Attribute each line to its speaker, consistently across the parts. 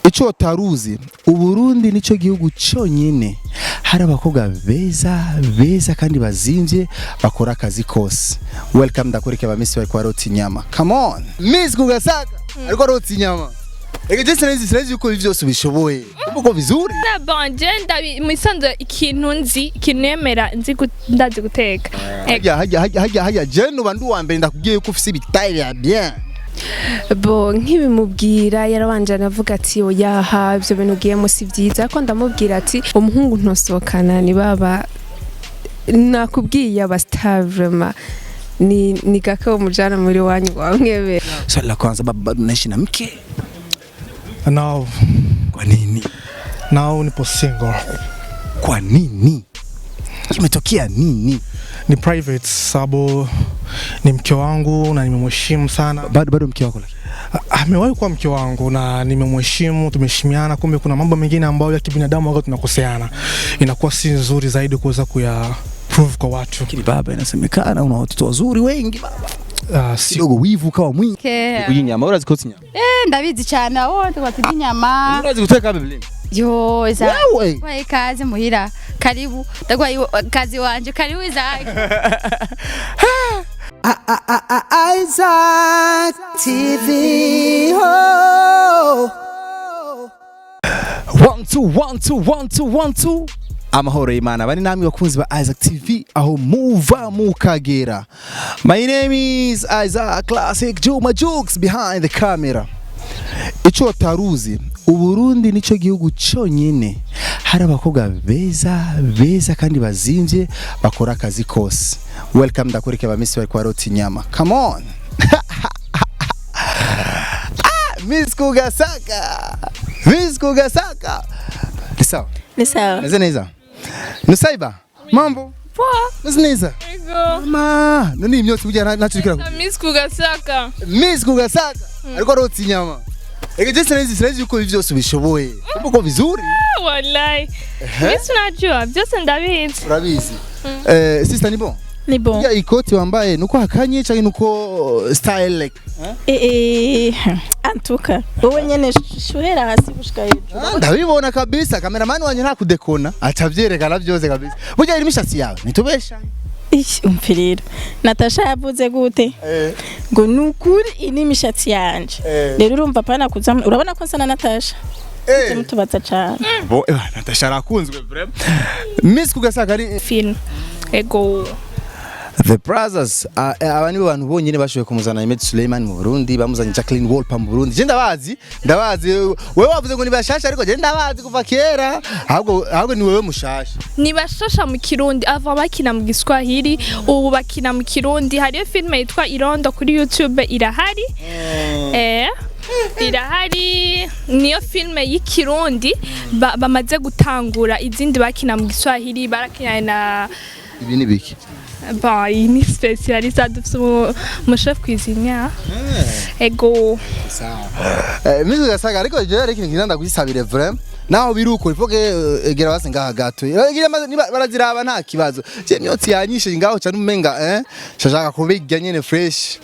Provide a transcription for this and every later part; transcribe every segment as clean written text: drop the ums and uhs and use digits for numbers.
Speaker 1: Ico utaruzi, Uburundi nico gihugu cyonyine hari abakobwa beza beza kandi bazimvye bakora akazi kose. Welcome, ndakwereka aba miss bariko barotsa inyama. Come on, Miss Kugasaka ariko arotsa inyama. Ege je sinzi yuko ibi vyose ubishoboye. Uko vizuri.
Speaker 2: Na bon, je ndabi musanze ikintu nzi, ikintu nemera nzi ndazi guteka.
Speaker 1: Hajya hajya hajya hajya hajya, je nuba ndi uwa mbere ndakubwiye yuko ufise ibitaille ya bien.
Speaker 3: Bo nkibimubwira yarabanje anavuga ati: "Oyaha, ibyo bintu ugiyemo si byiza." Ariko ndamubwira ati: "Umuhungu ntosohokana ni baba nakubwiye aba star, vraiment ni gake umujana muri wanyu wamwebera."
Speaker 1: Swali la kwanza, baba, bado unaishi na mke?
Speaker 4: Now,
Speaker 1: Kwa nini?
Speaker 4: now nipo single.
Speaker 1: Kwa nini? Kimetokea nini?
Speaker 4: Ni private sababu ni mke wangu na nimemheshimu sana.
Speaker 1: Bado mke wako lakini?
Speaker 4: Amewahi kuwa mke wangu na nimemheshimu, tumeheshimiana. Kumbe kuna mambo mengine ambayo ya kibinadamu wakati tunakoseana inakuwa si nzuri zaidi kuweza kuya prove kwa watu.
Speaker 1: Lakini baba, inasemekana una watoto wazuri wengi, baba.
Speaker 4: Si
Speaker 1: Kidogo wivu ukawa mwingi.
Speaker 5: Ke.
Speaker 1: Kurya inyama, urazi kotsa inyama?
Speaker 5: Ndabizi cyane, abo tuba inyama.
Speaker 1: Urazi guteka, Biblia?
Speaker 5: Yo, iza.
Speaker 1: Wewe.
Speaker 5: Ndaguhaye ikaze muhira. Karibu. Ndaguhaye kazi wanje. Karibu, Isaac.
Speaker 6: Isaac TV. Oh.
Speaker 1: One two one two one two one two. Amahoro y'Imana bari namwe bakunzi ba Isaac TV aho muva mukagera. My name is Isaac Classic Juma Jukes behind the camera. Ico utaruzi, Uburundi nico gihugu cyonyine hari abakobwa beza beza kandi bazimvye bakora akazi kose. Welcome, ndakwereka aba miss bariko barotsa inyama. Come on. Ah, Miss Kugasaka. Miss Kugasaka. Ni sawa?
Speaker 7: Ni sawa.
Speaker 1: Meze neza. Nusaiba. Mambo?
Speaker 2: Poa.
Speaker 1: Meze neza.
Speaker 2: Ego.
Speaker 1: Ma, none imyotsi burya ntacyo urikora.
Speaker 2: Miss Kugasaka.
Speaker 1: Miss Kugasaka ariko arotsa inyama. Ege je sinzi yuko ibi byose ubishoboye. Uko vizuri.
Speaker 2: Wallahi. Miss, unajua byose ndabizi.
Speaker 1: Urabizi. Eh, sister, ni bon?
Speaker 7: Ni bon.
Speaker 1: Ya ikoti wambaye nuko hakanye cyangwa nuko style like?
Speaker 7: Antuka wowe nyene shuhera hasi gushika hejuru.
Speaker 1: Ah, ndabibona kabisa, cameraman wanje nta kudekona atavyerekana byose kabisa. Burya iri mishatsi yawe nitubesha.
Speaker 7: Ish, umve rero, Natasha yavuze gute? Ngo nukuri iyi ni imishatsi yanje. Rero urumva pana kuza urabona ko nsa na Natasha. Mutubaza cane.
Speaker 1: Bo Natasha arakunzwe vraiment. Miss Kugasaka ari
Speaker 2: Film. Ego.
Speaker 1: The Brothers, aba nibo bantu bonyine bashoboye kumuzana Ahmed Suleiman mu Burundi, bamuzanye Jacqueline Wolper mu Burundi. Je ndabazi, ndabazi. Wewe wavuze ngo ni bashasha, ariko je ndabazi kuva kera. Ahubwo ni wewe mushasha.
Speaker 2: Ni bashasha mu Kirundi, ava bakina mu Giswahili, ubu bakina mu Kirundi. Hariyo filime yitwa Irondo kuri YouTube irahari. Irahari, niyo filime y'Ikirundi bamaze gutangura. Izindi bakina mu Giswahili, barakinanye na
Speaker 1: Ibi ni biki?
Speaker 2: Bon, iyi ni spécialiste, dufise umu chef cuisinier. Ego.
Speaker 1: Miss Gasaga, ariko je ariko ikintu ndagusabire vraiment. Naho biruko ifoke egera base ngaha gato. Egera niba baraziraba nta kibazo. Je myotsi yanyishe ngaho cyane umenga shashaka kubirya nyene fresh.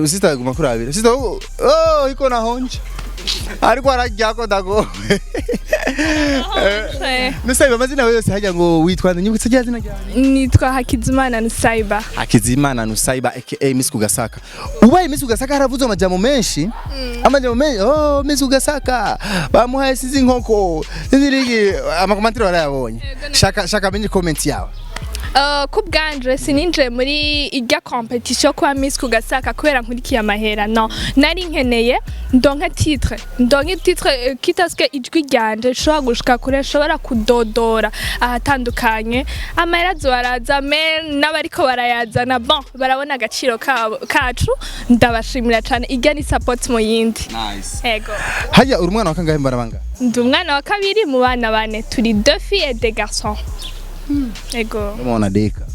Speaker 1: Sister, guma kurabira. Sister, oh, iko na honje. Ariko ararya ko ndago. Nusaiba, amazina yawe yose hajya ngo witwa nde? Nyibutse rya zina ryawe.
Speaker 2: Nitwa Hakizimana Nusaiba.
Speaker 1: Hakizimana Nusaiba aka Miss Kugasaka. Ubaye Miss Kugasaka haravuzwe amajambo menshi. Amajambo menshi. Oh, Miss Kugasaka. Bamuhaye sizi inkoko. Sinzi rigi ama commentaires barayabonye. Shaka shaka menye comment yawe.
Speaker 2: Ku bwanje sininjiye muri irya competition kwa Miss Kugasaka kubera nkurikiye amahera. No, nari nkeneye ndonke titre, ndonke titre, quitte à ce que ijwi ryanje rishobora gushika kure, rishobora kudodora ahatandukanye. Amahera azoaraza, mais n'abariko barayazana, bon, barabona agaciro kabo kacu. Ndabashimira cane, irya ni support mu yindi.
Speaker 1: Nice.
Speaker 2: Ego.
Speaker 1: Hajya uri umwana wa kangahe mbarabanga?
Speaker 2: Ndi umwana wa kabiri mu bana bane, turi deux filles et deux garçons. Ego.
Speaker 1: Ndamubona deka.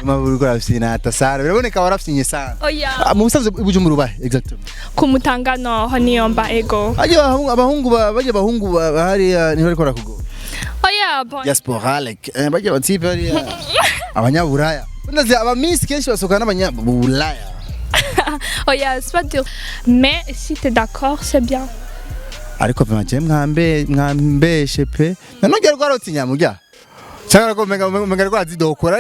Speaker 1: Maburi ko arafyina tasara. Biraboneka warafyinye sana.
Speaker 2: Oya.
Speaker 1: Ah, mu busanzwe i Bujumbura ubahe exactement?
Speaker 2: Kumutanga noho niyomba, ego.
Speaker 1: Hajya abahungu bajya abahungu bahariya niba ariko barakugora.
Speaker 2: Oya, bon.
Speaker 1: Diaspora like bajya batipe hariya abanyaburaya. Ndazi aba miss kenshi basohokana n'abanyabulaya.
Speaker 2: Oya, c'est pas dur, mais si t'es d'accord, c'est bien.
Speaker 1: Ariko vema je mwambe mwambeshe pe. Nanongera rwarotse inyama urya. Cyangwa ko menga rwazidokora.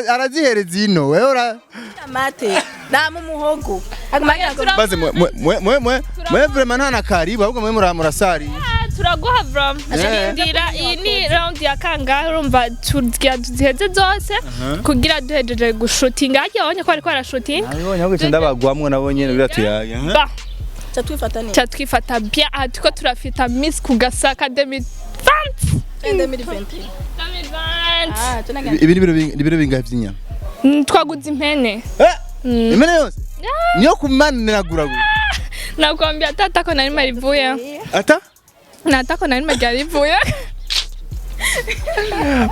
Speaker 1: Arazihereza ino. Wewe ura
Speaker 7: Amate nama umuhogo aguma agira ngo
Speaker 1: Baze mwe mwe mwe mwe mwe vraiment nta na karibu, ahubwo mwe murasari.
Speaker 2: Ah, turaguha vram. Ndira iyi ni round ya kangahe? Urumva turya tuziheze zose kugira duhejeje gushutinga, harya wabonye ko bariko barashutinga.
Speaker 1: Nabibonye, ahubwo ndabagwamwo nabo nyene kugira tuyage.
Speaker 2: Ba
Speaker 7: ca twifata neza.
Speaker 2: Ca twifata bien, aha turiko turafita Miss Kugasaka 2020.
Speaker 7: 2020.
Speaker 2: 2020.
Speaker 7: Ah, tunaga.
Speaker 1: Ibi ni ibiro bingahe vy'inyama?
Speaker 2: Twaguze impene.
Speaker 1: Eh? Impene yose? Niyo kumaniragura gusa.
Speaker 2: Nakwambia tata ko nari marivuye.
Speaker 1: Ata?
Speaker 2: Na tako nari ryarivuye.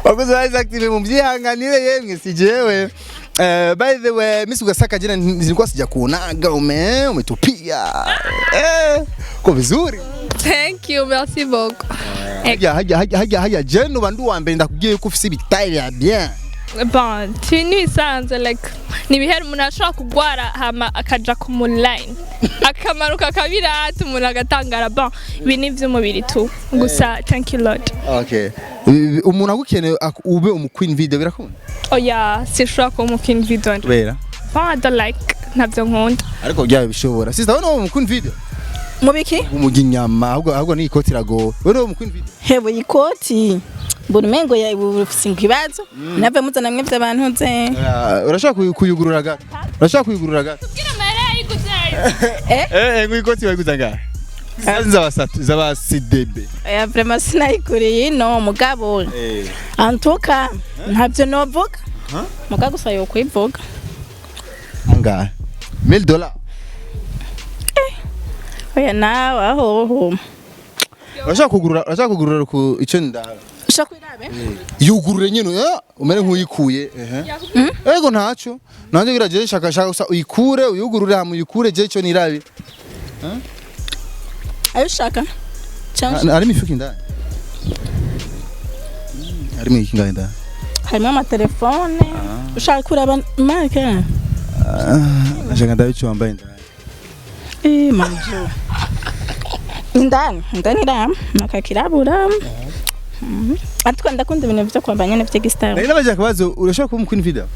Speaker 1: Bakozi ba Isaac TV, mubyihanganire yemwe, si jewe. By the way, Miss Ugasaka, jina nilikuwa sijakuonaga, umetupia. Ko vizuri.
Speaker 2: Thank you, merci beaucoup.
Speaker 1: Hajya hajya hajya hajya hajya je nuba ndi uwa mbere ndakubwiye yuko ufise ibitaille ya bien.
Speaker 2: Bon, tu nibisanzwe, like ni ibihera umuntu ashobora kugwara hama akaja ku mu line akamanuka akabirata, umuntu agatangara. Bon, ibi ni ivy'umubiri tu gusa. Thank you Lord.
Speaker 1: Okay. Umuntu agukeneye ube umu queen video, birakunda?
Speaker 2: Oya, sinshobora kuba umu queen video.
Speaker 1: Kubera?
Speaker 2: Bon, I don't like, ntabyo nkunda.
Speaker 1: Ariko byaba bishobora. Sister, wowe umu queen video.
Speaker 7: Mubiki?
Speaker 1: Umujya inyama, ahubwo ni ikoti iragowe. Wewe umu queen video.
Speaker 7: Hewe, ikoti mbona umengo ya ufise ikibazo nave muzana mwe vy'abantu ze.
Speaker 1: Urashaka kuyugurura gato? Urashaka kuyugurura gato?
Speaker 2: Kugira amahera yayiguze.
Speaker 1: Eh, ngo ikoti bayiguza ngahe? Zaba zaba CDB.
Speaker 7: Oya, vraiment sinayiguriye ino mugabo.
Speaker 1: Eh.
Speaker 7: Antuka ntabyo novuga muga gusa yokwivuga.
Speaker 1: Angahe? $1000.
Speaker 7: Oya, nawe aho.
Speaker 1: Urashaka kugurura ku icyo ndaba.
Speaker 7: Ushaka kwirabe?
Speaker 1: Yugurure nyine, umere nk'uyikuye. Ehe. Ego, ntaco. Nanjye ngira je shaka shaka gusa uyikure, uyugurure hama uyikure, je ico nirabi.
Speaker 7: Ayo ushaka cyangwa?
Speaker 1: Harimo imifuka indani. Harimo iki ngahe indani?
Speaker 7: Harimo amatelefone, ushaka kuraba marke?
Speaker 1: Nashaka ndabe ico wambaye indani.
Speaker 7: Eh, manjo indani, indani ira nakakirabura. Ariko ndakunda ibintu vyo kwambara nyene vy'igistar.
Speaker 1: Nari nabaje akabazo, urashaka kuba umu queen video?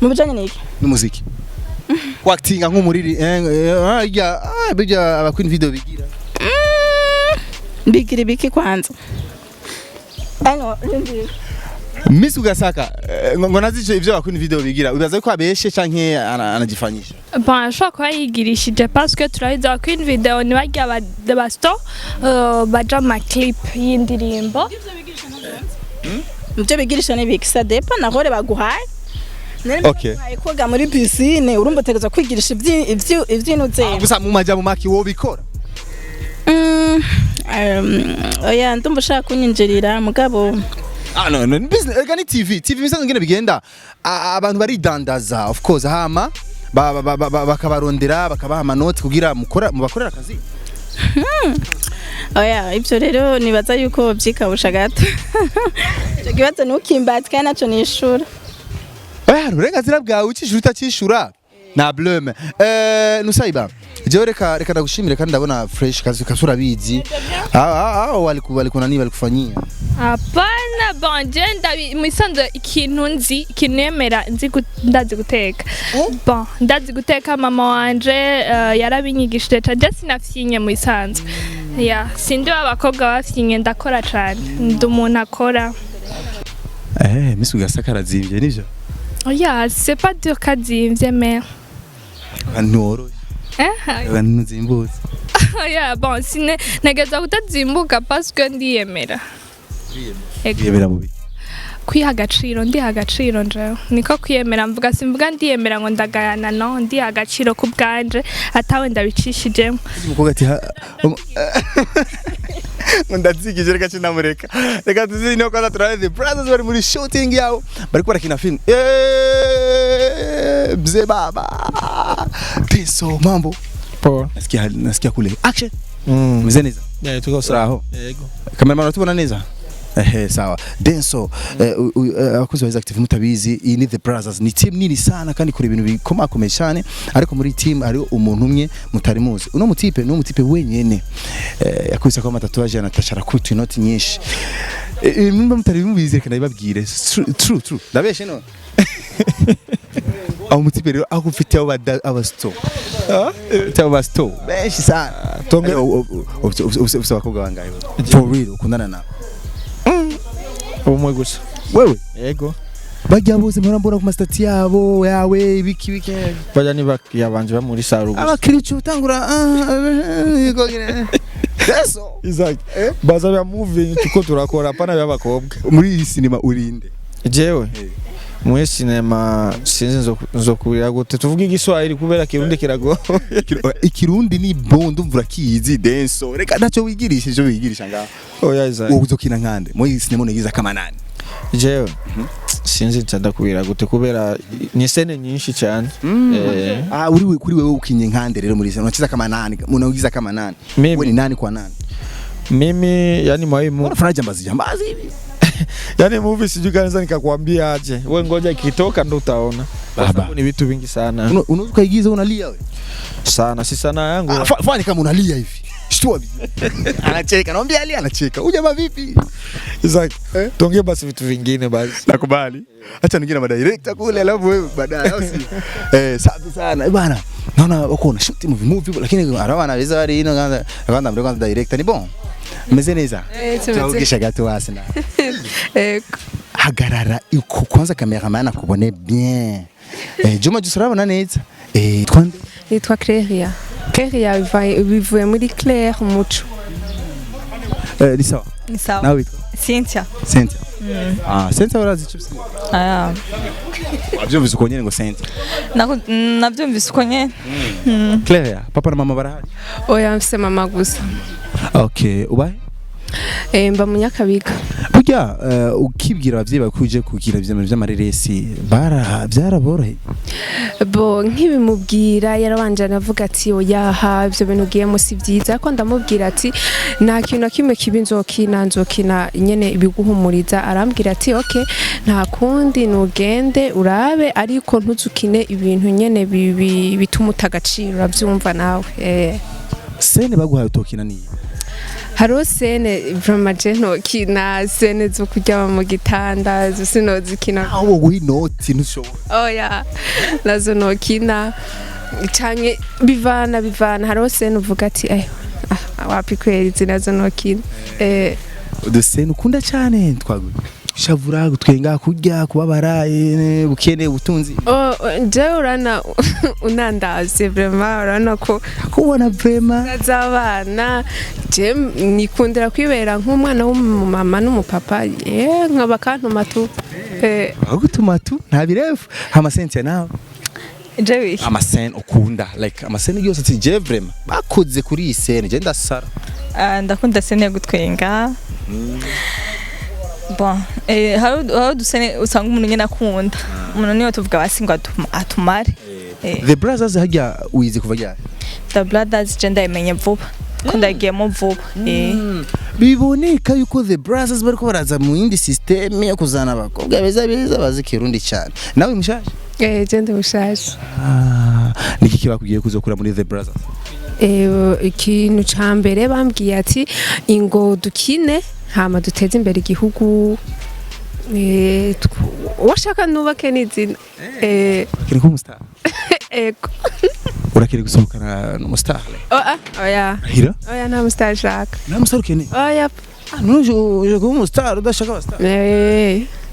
Speaker 7: Mu bijanye n'iki?
Speaker 1: N'umuziki. Kwactinga nk'umuriri bijya bijya aba queen video bigira.
Speaker 7: Bigira ibiki kwanza? Ano rindira.
Speaker 1: Miss Ugasaka, ngo nazice ivyo aba queen video bigira. Ubaza ko abeshe canke anajifanyisha?
Speaker 2: Bon, ashobora kuba yigirishije parce que turabizi aba queen video ni barya ba star baja mu ma clip y'indirimbo.
Speaker 7: Ibyo bigirisha n'ibiki? Ça dépend na rôle baguhaye.
Speaker 1: Okay.
Speaker 7: Nari koga muri piscine, urumva utegerezwa kwigirisha ivy'inuze.
Speaker 1: Gusa mu majambo make, wo bikora?
Speaker 7: Oya, ndumva ushaka kunyinjirira mugabo.
Speaker 1: Ah, no, no, business ega ni TV. TV bisanzwe ngene bigenda. Abantu baridandaza, of course, hama bakabarondera, bakabaha amanoti kugira mukora mubakorera akazi.
Speaker 7: Oya, ibyo rero nibaza yuko byikabusha gato. Icyo kibazo ntukimbatse kandi naco nishura.
Speaker 1: Eh, uburenganzira bwawe, ukishura utakishura nta blème. Nusaiba, jewe reka ndagushimire kandi ndabona fresh kazi kazi, urabizi. Ah ah, waliku nani walikufanyia?
Speaker 2: Hapana, bon, je ndabi musanze ikintu nzi, ikintu nemera nzi, ndazi guteka. Bon, ndazi guteka, mama wanje yarabinyigishije cane. Je sinafyinye mu isanzwe ya sindi b'abakobwa bafyinye, ndakora cane, ndi umuntu akora.
Speaker 1: Eh, Miss Ugasaka arazimvye, nivyo?
Speaker 2: Oya, c'est pas dur kazimvye, mais
Speaker 1: Ntiworoshe.
Speaker 2: Eh.
Speaker 1: Ntuzimbutse.
Speaker 2: Oya, bon, sine ntegeza kutazimbuka parce que ndiyemera. Ego.
Speaker 1: Yemera mubi?
Speaker 2: Kwiha agaciro, ndiha agaciro njewe, niko kwiyemera mvuga. Simvuga ndiyemera ngo ndagayana, no ndiha agaciro ku bwanje atawe ndabicishijemo.
Speaker 1: Umukobwa ati ngo ndazigije, reka cinamureka, reka tuzi no kwanza turabe the brothers bari muri shooting yabo, bariko barakina film. Mzee baba Teso, mambo?
Speaker 4: Poa.
Speaker 1: Nasikia kule action. Mzee neza?
Speaker 4: Yeah, tuko sawa.
Speaker 1: Uraho?
Speaker 4: Yego.
Speaker 1: Cameraman, uratubona neza? Ehe, sawa. Denso, abakozi ba Isaac TV mutabizi, iyi ni The Brothers, ni team nini sana kandi ikora ibintu bikomakomeye cyane, ariko muri team hariho umuntu umwe mutari muzi. Uno mutipe ni umutipe wenyene. Yakubise ko ama tatouage ya Natasha, arakubita inoti nyinshi. Nimba mutari mubizi, reka ndabibabwire. True, true, true. Ndabeshe none? Aho mu type rero aho ufite abo abasto, ufite abo basto benshi sana. Ufite abakobwa bangahe for real ukundana nabo?
Speaker 8: Umwe gusa.
Speaker 1: Wewe?
Speaker 8: Yego.
Speaker 1: Bajya bose mpora mbona ku ma status yabo yawe, ibiki biki.
Speaker 8: Bajya ni bakiriya banje ba muri saro gusa.
Speaker 1: Abakiriya utangura. That's all.
Speaker 8: Isaac, baza bya movie tuko turakora, hapana by'abakobwa.
Speaker 1: Muri iyi sinema urinde?
Speaker 8: Jewe muri sinema sinzi nzokurira gute, tuvuge igiswahili kubera Kirundi kiragoye.
Speaker 1: Ikirundi ni bon, ndumva urakizi denso. Reka ntacyo wigirisha, icyo wigirisha ngaho.
Speaker 8: Oya Isaac.
Speaker 1: Wowe uzokina nkande muri iyi sinema unagiza kama nani?
Speaker 8: Jewe sinzi ndakubwira gute kubera ni scène nyinshi cyane.
Speaker 1: Ah, uri kuri wewe ukinye nkande rero muri sinema unacheza kama nani, unagiza kama nani?
Speaker 8: Mimi.
Speaker 1: Wewe ni nani kwa nani?
Speaker 8: Mimi yani mwaimu.
Speaker 1: Unafanya jambazi jambazi hivi.
Speaker 8: Yani movie sijui kanisa nikakwambia aje, we ngoja ikitoka ndo utaona. Kwa
Speaker 1: Baba.
Speaker 8: sababu ni vitu vingi sana.
Speaker 1: Unaweza ukaigiza unalia wewe?
Speaker 8: Sana, si sana yangu.
Speaker 1: Ah, fanya kama unalia hivi. Shtua vizuri. Anacheka, naambia alia, anacheka. Huyu jamaa vipi?
Speaker 8: Isaac, tuongee basi vitu vingine basi.
Speaker 1: Nakubali. Acha ningine na director kule, alafu wewe baadaye, au si? Safi sana. Bana. Naona wako una shoot movie movie, lakini arawa anaweza bari ino kwanza kwanza mbere kwanza director ni bon. Meze neza.
Speaker 3: Tumeze.
Speaker 1: Tuvugisha gato hasi na.
Speaker 3: Ego.
Speaker 1: Hagarara uko kwanza, cameraman akubone bien. Juma Jus, urabona neza. Twande?
Speaker 3: Nitwa Cleria. Cleria bivuye muri Claire, umuco.
Speaker 1: Ni sawa.
Speaker 9: Ni sawa.
Speaker 1: Nawe witwa?
Speaker 9: Cynthia.
Speaker 1: Cynthia. Ah, Cynthia, urazi icyo usigaye?
Speaker 9: Aya.
Speaker 1: Wabyumvise uko nyene ngo Cynthia?
Speaker 9: Nabyumvise uko nyene.
Speaker 1: Claire, papa na mama barahari?
Speaker 3: Oya, mfise mama gusa.
Speaker 1: Okay, ubahe?
Speaker 3: Mba mu Nyakabiga.
Speaker 1: Burya ukibwira abavyeyi bawe ko uje kugira ibintu vy'amareresi, bara byaraboroheye?
Speaker 3: Bo nkibimubwira yarabanje anavuga ati oyaha, ibyo bintu ugiyemo si byiza, ariko ndamubwira ati nta kintu na kimwe kibi nzokina, nzokina nyene ibiguhumuriza. Arambwira ati ok, nta kundi, nugende urabe, ariko ntuzukine ibintu nyene bituma uta agaciro, urabyumva nawe.
Speaker 1: Scène baguhaye utokina niyi?
Speaker 3: Hariho scène vraiment je ntokina, scène zo kuryama mu gitanda, zo sinozikina.
Speaker 1: Aho woguha inoti ntushobora?
Speaker 3: Oya, nazo nokina, canke bivana hariho scène uvuga ati ah, wapi kweri, izi nazo nokina.
Speaker 1: Udu scène ukunda cyane twagushavura, gutwenga, kurya, kubabara, bukene, ubutunzi?
Speaker 3: Oh, jewe urana unandaze vraiment, urabona ko
Speaker 1: kubona vraiment
Speaker 3: z'abana, je nikundira kwibera nk'umwana w'umumama n'umupapa, nkaba kantuma tu.
Speaker 1: Bagutuma tu, nta birefu. Hama Cynthia, nawe?
Speaker 9: Jewe.
Speaker 1: Ama scène ukunda, like ama scène yose ati je vraiment bakoze kuri iyi scène je ndasara.
Speaker 9: Ah, ndakunda scène yo gutwenga. Bon, hari udu scène usanga umuntu nyene akunda. Umuntu niyo tuvuga basi ngo atumare.
Speaker 1: The Brothers hajya wize kuva ryari?
Speaker 9: The Brothers je ndayimenye vuba. Ko ndagiyemo vuba.
Speaker 1: Biboneka yuko The Brothers bariko baraza mu yindi système yo kuzana abakobwa beza beza bazi Kirundi cyane. Nawe mushaje?
Speaker 3: Je ndi mushaje.
Speaker 1: Ah, niki kibakubwiye kuzokura muri The Brothers?
Speaker 3: Ikintu ca mbere bambwiye ati ingo dukine hama duteze imbere igihugu. Washaka nubake n'izina.
Speaker 1: Kiri kuba umu star?
Speaker 3: Ego.
Speaker 1: Urakiri gusohokana n'umu star?
Speaker 3: Oh, ah, oya.
Speaker 1: Hira?
Speaker 3: Oya, nta mu star nshaka.
Speaker 1: Nta mu star ukeneye?
Speaker 3: Oya.
Speaker 1: Ah, none uje kuba umu star udashaka aba star?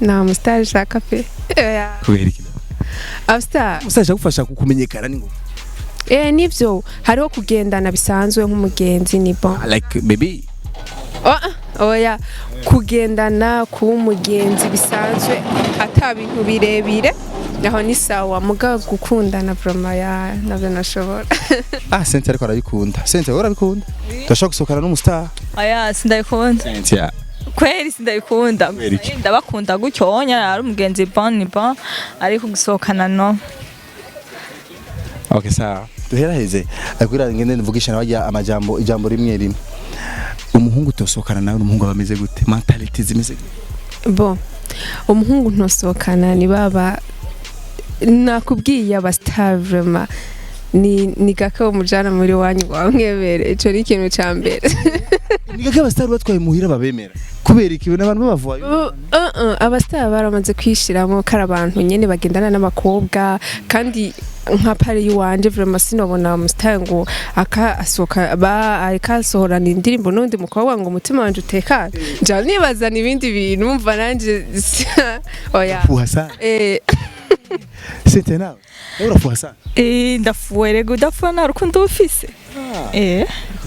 Speaker 3: Nta mu star nshaka pe, oya.
Speaker 1: Kubera iki?
Speaker 3: Aba star.
Speaker 1: Umu star ashaka kumenyekana ni ngo
Speaker 3: Nivyo, hariho kugendana bisanzwe nk'umugenzi ni bon.
Speaker 1: Like baby?
Speaker 3: Oh, ah, oya, kugendana kuba umugenzi bisanzwe ata bintu birebire, aho ni sawa, mugabo gukundana vraiment ya navyo nashobora.
Speaker 1: Ah, Cynthia ariko arabikunda. Cynthia, wowe urabikunda? Turashaka gusohokana n'umu star?
Speaker 9: Oya, sindabikunda.
Speaker 1: Cynthia.
Speaker 9: Kweri sindabikunda.
Speaker 1: Kubera iki?
Speaker 9: Ndabakunda gutyo onya, ari umugenzi bon ni bon, ariko gusohokana no.
Speaker 1: Okay, sawa, duheraheze kugira ngende mvugisha nawe amajambo, ijambo rimwe rimwe. Umuhungu utosohokana nawe, umuhungu aba ameze gute? Mentality zimeze gute?
Speaker 3: Bon, umuhungu ntosohokana ni baba nakubwiye aba star vraiment. Ni gake umujana muri wanyu ngo bamwemere, ico ni ikintu ca mbere.
Speaker 1: Ni gake abasitari batwaye muhira babemera. Kubera iki? N'abantu b'abavoyou.
Speaker 3: Abasitari baramaze kwishiramo ko ari abantu nyene bagendana n'abakobwa, kandi nka pari yiwanje vraiment sinobona umusitari ngo aka asohoka ba akasohorana indirimbo n'undi mukobwa ngo umutima wanje utekane. Nja nibazana ibindi bintu, mumva nanje oya.
Speaker 1: Fuha sana. Sente, nawe nawe urafuha sana?
Speaker 9: Eh, ndafuwe rego. Udafuwa nta rukundo uba ufise.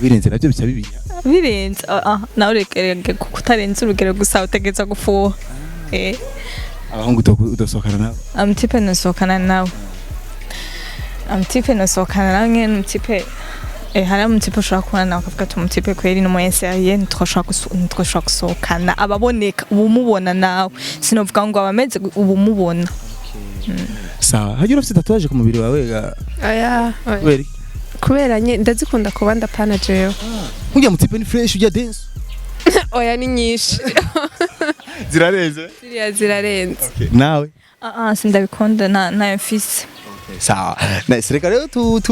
Speaker 1: Birenze nabyo bica bibiha.
Speaker 9: Birenze, nawe reka kutarenza urugero gusa, utegereza gufuha.
Speaker 1: Abahungu udasohokana nabo?
Speaker 9: Amutipe nasohokana nawe, amutipe nasohokana nawe nyene umutipe, hari umutipe ushobora kubona nawe ukavuga ati umutipe kweri ni umu sérieux, ntitwoshobora gusohokana. Ababoneka uba umubona nawe, sinovuga ngo abameze uba umubona.
Speaker 1: Sawa, hagira ufite tatouage ku mubiri wawe ga?
Speaker 3: Oya, oya.
Speaker 1: Kubera iki?
Speaker 3: Kubera nye ndazikunda kuba ndapana jewe.
Speaker 1: Ujya mutipe ni fresh, ujya dance.
Speaker 3: Oya, ni nyinshi.
Speaker 1: Zirarenze.
Speaker 3: Ziriya zirarenze.
Speaker 1: Nawe?
Speaker 9: Ah ah, sindabikunda, nta ntayo mfise.
Speaker 1: Sawa, nice. Reka rero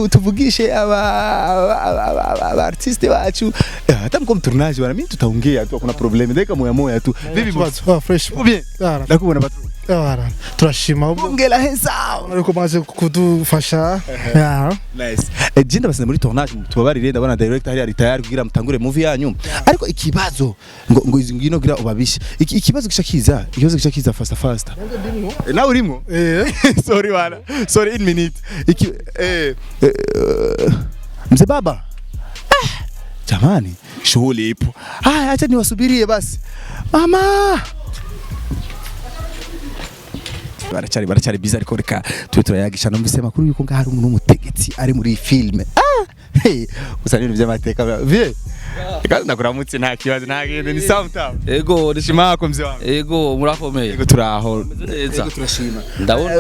Speaker 1: tuvugishe aba artiste bacu. Hata mko mtournage bana, mimi tutaongea tu, hakuna problem, dakika moya moya tu. Vipi boss?
Speaker 4: Ah, fresh.
Speaker 1: Ou bien?
Speaker 4: Ah,
Speaker 1: ndakubona patron.
Speaker 4: Ah, turashima ahubwo.
Speaker 1: Bongela handsome.
Speaker 4: Ariko maze kudufasha. Yeah.
Speaker 1: Nice. Je ndabasize muri tournage, tubabarire. Ndabona director hari ari tayari kugira mutangure movie yanyu, ariko ikibazo ngo izi ngino kugira ubabishe. Ikibazo kisha kiza, ikibazo kisha kiza fasta fasta. Nawe urimo?
Speaker 4: Eh.
Speaker 1: Sorry bana, sorry, in minute. Iki mzee baba, jamani, shughuli ipo. Haya, acha niwasubirie basi. Mama baracyari busy, ariko reka tube turayagisha. Numvise amakuru yuko ngaho hari umuntu w'umutegetsi ari muri iyi filme. Hey, gusa n'ibintu by'amateka vie. Reka ndakuramutse, nta kibazo, nta gende, ni sawa.
Speaker 10: Ego, ni
Speaker 1: shima yako mzee wangu.
Speaker 10: Ego, murakomeye.
Speaker 1: Ego, turaho.
Speaker 10: Neza.
Speaker 1: Ego, turashima.
Speaker 10: Ndabona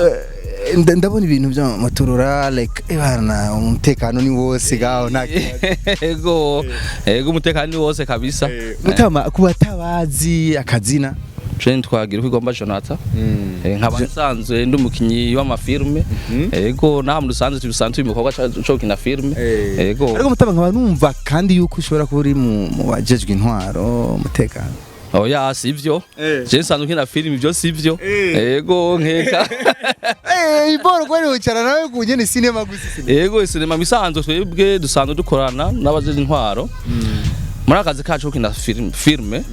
Speaker 1: Ndabona ibintu by'amaturura like ebana, umutekano ni wose gaho, nta kibazo.
Speaker 10: Ego, ego, umutekano ni wose kabisa.
Speaker 1: Mutama, ku batabazi akazina?
Speaker 10: Je twagira uko igomba Jonathan. Nkaba nsanzwe ndi umukinyi w'amafilme. Ego, naha mu dusanzwe tubisanzwe ibikorwa co gukina filme. Ego.
Speaker 1: Ariko mutama, nkaba numva kandi yuko ushobora kuba uri mu bajejwe intwaro, umutekano.
Speaker 10: Oya, sivyo. Je nsanzwe nkina filme, ivyo sivyo. Ego, nkeka.
Speaker 1: Iboro kwari wicara nawe ku nyene cinema gusa, cinema.
Speaker 10: Ego, sinema misanzwe twebwe dusanzwe dukorana n'abajeje intwaro. Muri akazi kacu ko gukina filme.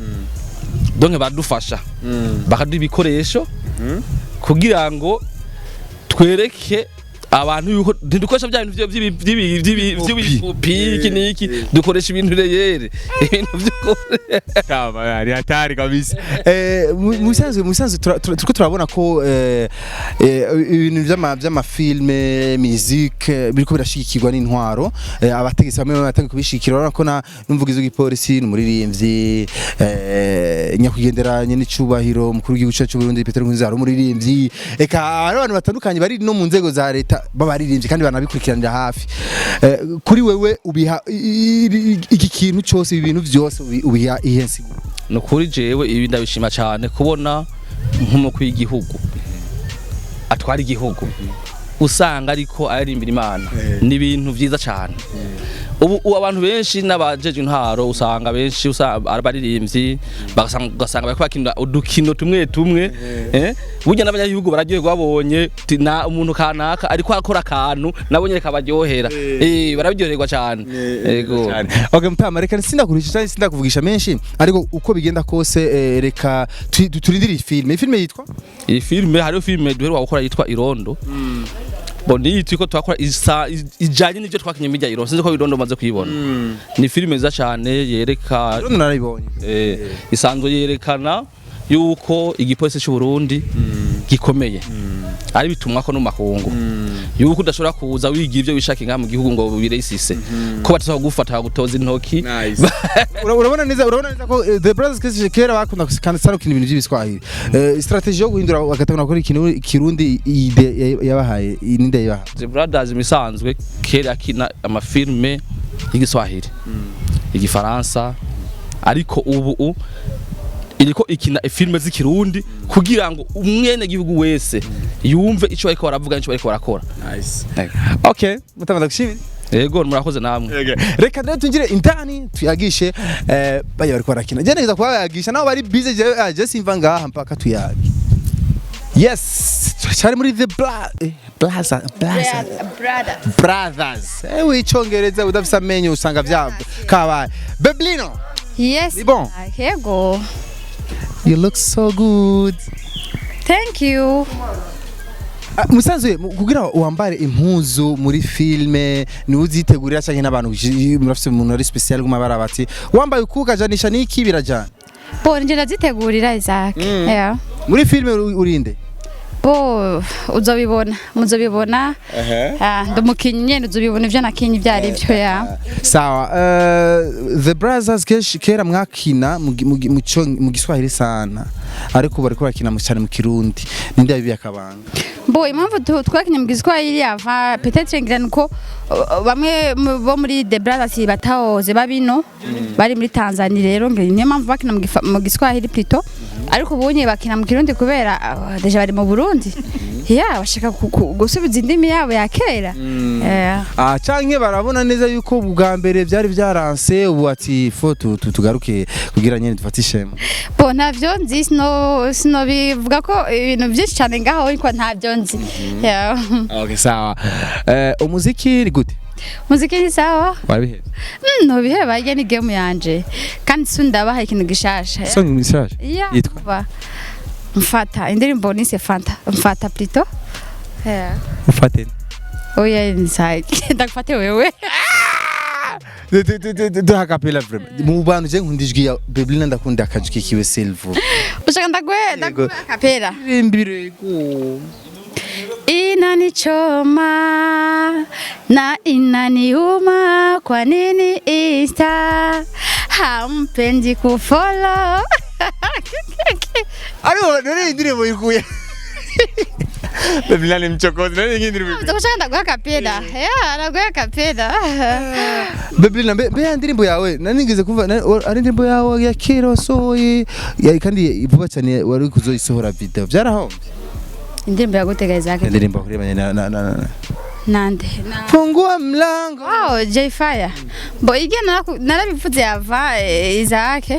Speaker 10: Donc badufasha. Bakaduha ibikoresho kugira ngo twereke abantu yuko ntidukoresha bya bintu vy'ibipupi, iki n'iki, dukoresha ibintu réel, ibintu vy'ukuri.
Speaker 1: Kama ni hatari kabisa. Mu bisanzwe turiko turabona ko ibintu vy'amafilme, musique, biriko birashigikirwa n'intwaro. Abategetsi bamwe batangiye kubishigikira. Urabona ko na n'umuvugizi w'igipolisi n'umuririmbyi, nyakwigendera nyene icubahiro umukuru w'igihugu cyacu cy'u Burundi Petero Nkurunziza ari umuririmbyi. Eka hari abantu batandukanye bari no mu nzego za leta b'abaririmbyi kandi banabikurikiranira hafi. Kuri wewe ubiha iki kintu cyose, ibi bintu byose ubiha iyihe nsiguro?
Speaker 10: Ni ukuri, jewe ibi ndabishima cyane, kubona nk'umukuru w'igihugu atwara igihugu usanga ariko aririmbira Imana ni ibintu vyiza cyane. Ubu abantu benshi n'abajeje intwaro usanga benshi usanga ari abaririmbyi, ugasanga bariko bakina udukino tumwe tumwe. Burya n'abanyagihugu bararyoherwa babonye na umuntu kanaka ariko akora akantu nabo nyene kabaryohera, barabiryoherwa cyane, yego.
Speaker 1: Cyane. Okay, mutama, reka sindakurisha cyane, sindakuvugisha menshi, ariko uko bigenda kose, reka turindire iyi filme. Iyi filme yitwa?
Speaker 10: Iyi filme, hariho filme duheruka gukora yitwa Irondo. Bon, niyi turiko turakora isa ijanye n'ivyo twakinye mirya Irondo. Sinzi ko Irondo maze kuyibona. Ni filme nziza cyane yereka
Speaker 1: Irondo narayibonye.
Speaker 10: Isanzwe yerekana yuko igipolisi cy'u Burundi gikomeye, ari bitumwa ko no makungu yuko udashobora kuza wigira ivyo wishaka ngaha mu gihugu ngo biresise, ko bataza kugufata gutoza intoki.
Speaker 1: Urabona neza ko The Brothers Kiss kera bakunda kandi sana gukina ibintu by'ibiswahili. Strategy yo guhindura bagatangura gukora ikintu Kirundi, idée yabahaye ninde yabahaye?
Speaker 10: The Brothers imisanzwe kera akina amafilme y'igiswahili, igifaransa, ariko ubu Iriko ikina filime z'ikirundi kugira ngo umwene gihugu wese yumve ico bariko baravuga n'ico bariko barakora.
Speaker 1: Nice. Okay, mutama, ndagushimira.
Speaker 10: Yego, murakoze namwe.
Speaker 1: Reka rero tunjire indani tuyagishe bajya bariko barakina. Je neza kubayagisha nabo bari busy, je simva ngaha mpaka tuyage. Yes, turacyari muri the Blaza Blaza
Speaker 5: Brother.
Speaker 1: Brothers. Icongereza udafise amenyo usanga vya kabaye. Beblino,
Speaker 5: Yes.
Speaker 1: Ni bon?
Speaker 5: Yego.
Speaker 1: You look so good.
Speaker 5: Thank you.
Speaker 1: Ah, musanzwe kugira wambare impuzu muri filme ni uzitegurira canke n'abantu murafise umuntu ari special guma bati wambaye ukukajanisha niki birajana?
Speaker 5: Bo, nje ndazitegurira, Isaac. Yeah.
Speaker 1: Muri filme urinde?
Speaker 5: Bo, uzobibona, muzobibona. Ah, ndumukinyi nyene, uzobibona ivyo nakinye ibyo ari byo ya.
Speaker 1: Sawa. The Brothers kenshi kera mwakina mu Giswahili sana, ariko bariko barakina cyane mu Kirundi. Ninde yabibiye akabanga?
Speaker 5: Bo, impamvu twakinye mu Giswahili ava peut-être ngira nuko bamwe bo muri The Brothers batahoze babino bari muri Tanzania. Rero ngira niyo mpamvu bakina mu Giswahili plutôt, ariko ubunye bakina mu Kirundi kubera déjà bari mu Burundi, ya bashaka gusubiza indimi yabo ya kera.
Speaker 1: Ah, canke barabona neza yuko bwa mbere byari byaranse, ubu ati fo tugaruke kugira nyene dufate ishema.
Speaker 5: Bo, ntavyo nzi, sino bivuga ko ibintu byinshi cyane ngaho ariko ntavyo nzi. Yeah.
Speaker 1: Okay, sawa. Umuziki ni gute?
Speaker 5: Muziki ni sawa.
Speaker 1: Wabihevye?
Speaker 5: Ntobiheba, irya ni game yanje kandi si ndabaha ikintu gishasha.
Speaker 1: Song mishasha?
Speaker 5: Yeah,
Speaker 1: Yitwa?
Speaker 5: Kuva. Mfata, indirimbo nise Fanta, Mfata plutôt. Yeah.
Speaker 1: Ufate.
Speaker 5: Oya, inside ndagufate wewe.
Speaker 1: Duha kapela vraiment. Mu bantu je nkunda ijwi ya Beblina, ndakunda akajwi kiwe Silvo.
Speaker 5: Ushaka ndaguhe kapela?
Speaker 1: Imbirego.
Speaker 5: Inanichoma na inaniuma, kwa nini Insta hampendi kufollow?
Speaker 1: Ariko none indirimbo ikuye. Beblina ni mchokozi. None indirimbo.
Speaker 5: Ushaka ndaguha kapela? Yeah, ndaguha kapela.
Speaker 1: Beblina, mbe ya ndirimbo yawe nanigeze kumva ari indirimbo yawe ya kera wasohoye kandi vuba cyane wari kuzoyisohora video, byarahombye.
Speaker 5: Indirimbo yagutega, Isaac?
Speaker 1: Indirimbo kurebanye na
Speaker 5: Nande na
Speaker 1: Fungua mlango.
Speaker 5: Wow, J Fire. Bo, ige narabivuze yava Isaac.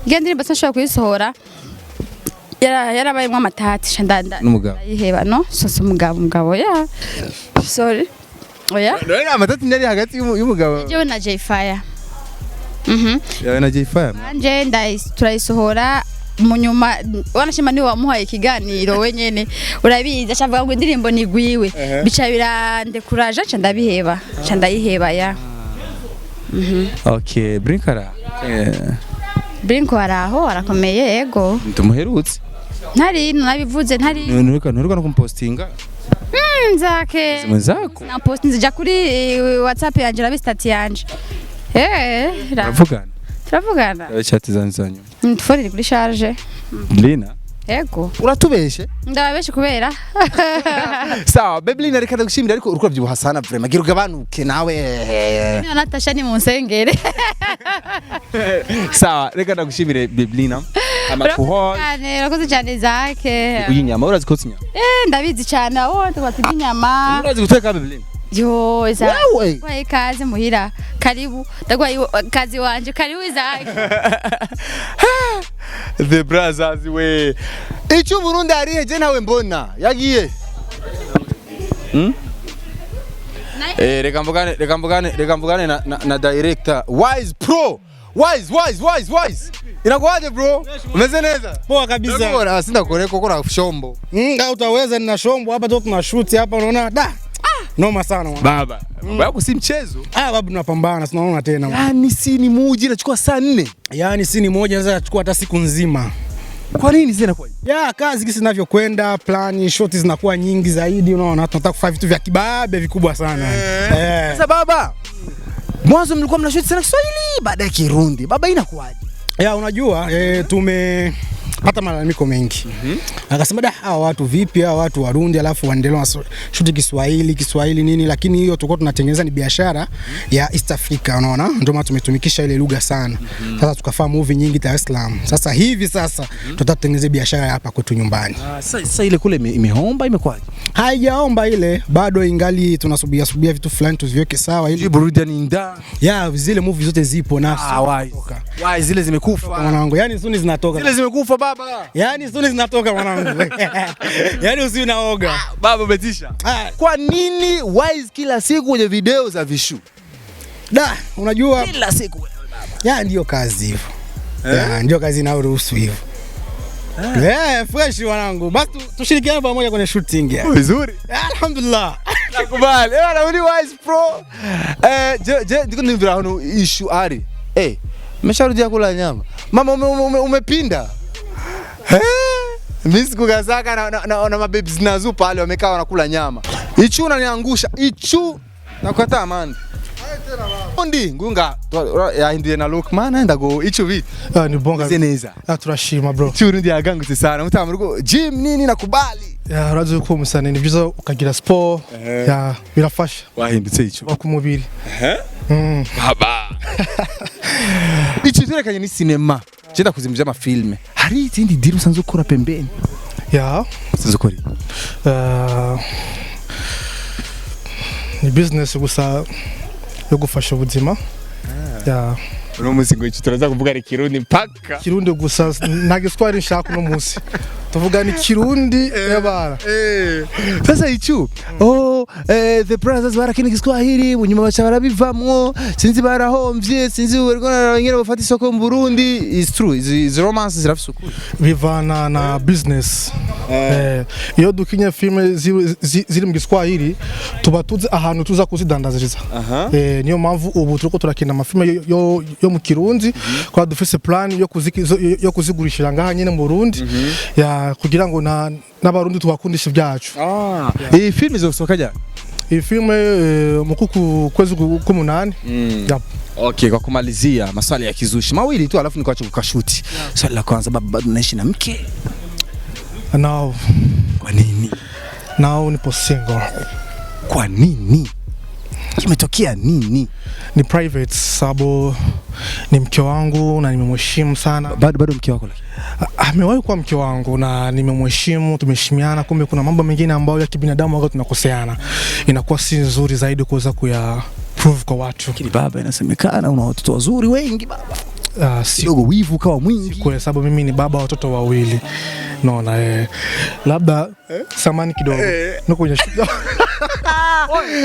Speaker 5: Ige ndirimbo sinshobora kuyisohora. Yarabayemwo amatati sha nda
Speaker 1: N'umugabo.
Speaker 5: ndayiheba. No, so umugabo ya. Sorry. Oya.
Speaker 1: None amatati ntiyari hagati y'umugabo?
Speaker 5: Jewe na J Fire.
Speaker 1: Yawe na J Fire.
Speaker 5: Anje turayisohora mu nyuma, wanashima niwe wamuhaye ikiganiro wenyene urabizi, acavuga ngo indirimbo ni gwiwe, bica birandekuraje, nca ndabiheba, nca ndayiheba ya.
Speaker 1: Okay, Brinkara.
Speaker 5: Brinko araho, arakomeye, ego.
Speaker 1: Tumuherutse.
Speaker 5: Ntari nabivuze, ntari.
Speaker 1: Ntuheruka no kumpostinga.
Speaker 5: Nzake.
Speaker 1: Mwenzako.
Speaker 5: Na post nzija kuri WhatsApp yanje, rabi status yanje.
Speaker 1: Turavugana.
Speaker 5: Turavugana.
Speaker 1: Chat zanyu zanyu.
Speaker 5: Telefone iri kuri charge.
Speaker 1: Lina.
Speaker 5: Ego.
Speaker 1: Uratubeshe?
Speaker 5: Ndababeshe kubera.
Speaker 1: Sawa, Beblina, reka ndagushimira, ariko uriko urabyibuha sana vraiment. Gira ugabanuke nawe.
Speaker 5: Niba Natasha ni mu nsengere.
Speaker 1: Sawa, reka ndagushimire Beblina. Amakuho.
Speaker 5: Cyane, urakoze cyane Isaac.
Speaker 1: Uyinyama urazi kotsa inyama?
Speaker 5: Ndabizi cyane, aho tuba turya inyama.
Speaker 1: Urazi guteka, Beblina?
Speaker 5: Yo, Isaac.
Speaker 1: Wewe.
Speaker 5: Ndaguhaye ikaze muhira. Karibu. Ndaguhaye kazi wanje. Karibu, Isaac.
Speaker 1: The Brothers we. Icyo Burundi arihe je nawe mbona yagiye. Reka mvugane na director Wise Pro. Wise, Wise, Wise, Wise. Inakuwaje bro? Umeze neza?
Speaker 4: Poa kabisa.
Speaker 1: Ndakubona sindakore koko na shombo.
Speaker 4: Utaweza, nina shombo hapa tu, tuna shoot hapa unaona da. Noma sana mwana.
Speaker 1: Baba. Baba yako si mchezo.
Speaker 4: Ah, babu, tunapambana, tunaona tena.
Speaker 1: Yaani si ni muji inachukua saa 4.
Speaker 4: Yaani si ni moja naweza kuchukua hata siku nzima.
Speaker 1: Kwa nini zina kwa hivi?
Speaker 4: Ya kazi gisi inavyokwenda, plani shoti zinakuwa nyingi zaidi, unaona tunataka kufanya vitu vya kibabe vikubwa sana.
Speaker 1: Sasa baba, mwanzo mlikuwa mnashoot sana Kiswahili, baadaye Kirundi. Baba, inakuwaje?
Speaker 4: Ya unajua
Speaker 11: Tulipata malalamiko mengi. Akasema da, hawa watu vipi, hawa watu Warundi alafu waendelee shoot Kiswahili, Kiswahili nini, lakini hiyo tulikuwa tunatengeneza ni biashara ya East Africa, unaona? Ndio maana tumetumikisha ile lugha sana. Sasa tukafanya movie nyingi Dar es Salaam. Sasa hivi sasa tutatengeneza biashara hapa kwetu nyumbani.
Speaker 1: Sasa ile kule imeomba imekwaje?
Speaker 11: Haijaomba ile, bado ingali tunasubia subia vitu fulani tuziweke sawa ili
Speaker 1: burudani nda.
Speaker 11: Ya zile movie zote zipo na
Speaker 1: why zile zimekufa
Speaker 11: mwanangu. Yani suni zinatoka.
Speaker 1: Zile zimekufa baba.
Speaker 11: Yani suni zinatoka mwanangu. Yani usiwe naoga.
Speaker 1: Baba umetisha. Kwa nini Wise kila siku kwenye video za vishu?
Speaker 11: Da, unajua
Speaker 1: kila siku
Speaker 11: ya ndio kazi hivyo. Ya ndio kazi inayoruhusu hivyo. Fresh mwanangu. Basi tushirikiane pamoja kwenye shooting ya.
Speaker 1: Vizuri.
Speaker 11: Alhamdulillah.
Speaker 1: Nakubali. Bwana uni Wise Pro. Je ndiko ndivyo hano issue ari. Umesharudia kula nyama. Mama umepinda. Mimi sikukazaka na mababes nazu pale wamekaa wanakula nyama. Ichu unaniangusha. Ichu nakukataa man. Ndi ngunga yahinduye na Lokman enda go ichu vi.
Speaker 4: Ni bonga.
Speaker 1: Neza.
Speaker 4: Turashima bro.
Speaker 1: Ichu rundi yagangutse sana. Mutamurugo gym nini nakubali.
Speaker 4: Ya urazi ko umusane ni byiza ukagira sport. Ya birafasha.
Speaker 1: Wahindutse ichu.
Speaker 4: Ku mubiri.
Speaker 1: Baba. Ichu turekanye ni cinema. Jenda kuzimvya ama filme. Hari izindi deal usanzwe ukora pembeni?
Speaker 4: Ya.
Speaker 1: Usanzwe ukora?
Speaker 4: Ni business gusa yo gufasha ubuzima. Ya.
Speaker 1: Uno munsi ngo ichi turaza kuvuga ari Kirundi mpaka.
Speaker 4: Kirundi gusa nta Giswahili nshaka uno munsi. Tuvuga ni Kirundi yabara.
Speaker 1: Sasa ichu. The brothers barakina Kiswahili nyuma bacha barabivamwo sinzi barahomvye sinzi bariko narabanyera bafata isoko mu Burundi. Is true is romance zirafise ukuri.
Speaker 4: Bivana na business. Iyo dukinye filme ziri mu Giswahili tuba tuzi ahantu tuza kuzidandaziriza. Niyo mpamvu ubu turiko turakina amafilme yo mu Kirundi kwa dufise plan yo kuzigurishira ngaha nyene mu Burundi ya kugira ngo n'abarundi tubakundisha ibyacu.
Speaker 1: Iyi filme izosohoka ryari?
Speaker 4: Iyi filme mu kwezi k'umunani.
Speaker 1: Okay, kwa kumalizia maswali ya kizushi mawili tu alafu nikuache kukashuti. Swali la kwanza, baba bado naishi na mke?
Speaker 4: No.
Speaker 1: Kwa nini?
Speaker 4: Nao nipo single.
Speaker 1: Kwa nini? Kimetokea nini?
Speaker 4: Ni private sababu ni mke wangu na nimemheshimu sana.
Speaker 1: Bado mke wako lakini?
Speaker 4: Amewahi kuwa mke wangu na nimemheshimu, tumeheshimiana. Kumbe kuna mambo mengine ambayo ya kibinadamu wakati tunakoseana inakuwa si nzuri zaidi kuweza kuya prove kwa watu.
Speaker 1: Lakini baba, inasemekana una watoto wazuri wengi baba. Kidogo wivu kawa mwingi.
Speaker 4: Kwa sababu mimi ni baba watoto wawili. Naona labda samani kidogo. Niko kwenye shida.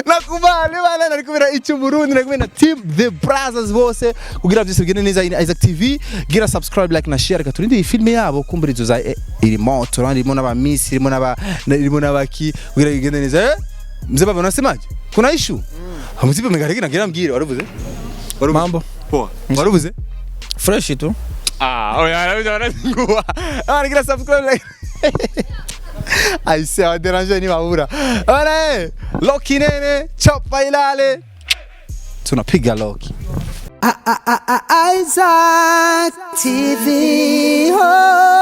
Speaker 1: Nakubali bana, narikumira ichu Burundi, narikumira team The Brothers bose kugira byose bigende neza. Isaac TV, gira subscribe, like na share, katurinde iyi filme yabo kumburizo za iri moto, irimo n'aba miss, irimo n'aba irimo n'abaki kugira bigende neza. Mzee baba unasemaje? Kuna issue? Hamuzipe megariki na gira mbwire waruvuze?
Speaker 8: Mambo.
Speaker 1: Poa. Waruvuze?
Speaker 8: Fresh tu.
Speaker 1: Oya, aranazingua. Gira subscribe like. Aise, awaderanje ni mabura. Bana Loki nene, chopa ilale. Tunapiga Loki.
Speaker 6: Isaac TV. Oh.